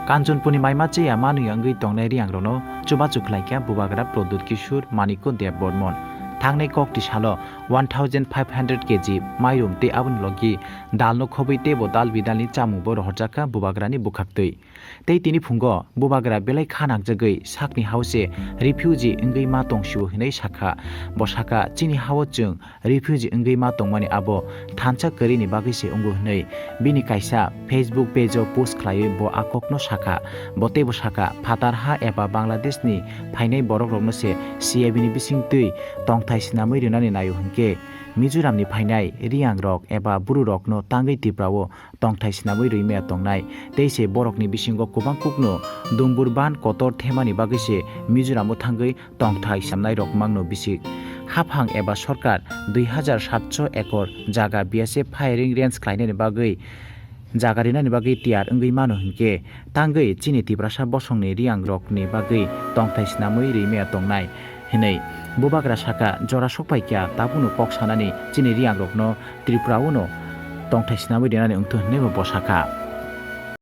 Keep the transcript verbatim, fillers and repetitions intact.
Kanchanpurni maima cheya manwi wngwi tongnai Reangrokno chubachu khlaikha Bubagra Pradyut Kishore Manikya Debbarman. Thangnai kokti salo one thousand five hundred K G mairum tei aboni logi dalno khobwi teibo dal bidalni chamungbo rohorjakha Bubagrani bwkhaktwi. Tei tini phungo Bubagra belai kha nangjagwi sakni hao se refugee wngwi ma tong sio hwnwi sakha. Bo sakha, "Chini hao chwng refugee wngwi ma tongmani abo thansa kwrwini bagwi se wngo," hwnwi bini kaisa Facebook page-o post khlaiwi bo a kokno sakha. Bo teibo sakha, phatar ha eba Bangladeshni phainai borokrokno se C A B ni bisingtwi tongthai swnamwi rwnani naio hwnkhe Mizoramni phainai Reangrok eba Bororokno tangwi Tripura-o tongthai swnamwi rwi maya tongnai, tei se borokni bisingo kwbang kukno dumbur ban kotor themani bagwi se Mizoram-o thangwi tongthai swnamnairok mangno bisik. Haphang eba sorkar dui hajar satso ekor jaga B S F firing range khlainani bagwi jaga rinani bagwi tiyar wngwi mano hwnkhe, tangwi chini Tiprasa bosongni Reangrokni bagwi tongthai swnamwi rwi maya tongnai hwnwi Bubagra sakha, jora sokpaikha, tabukno kok sanani chini Reangrokno Tripura-o no tongthai swnamwi rinani wngthun hwnwibo bo sakha.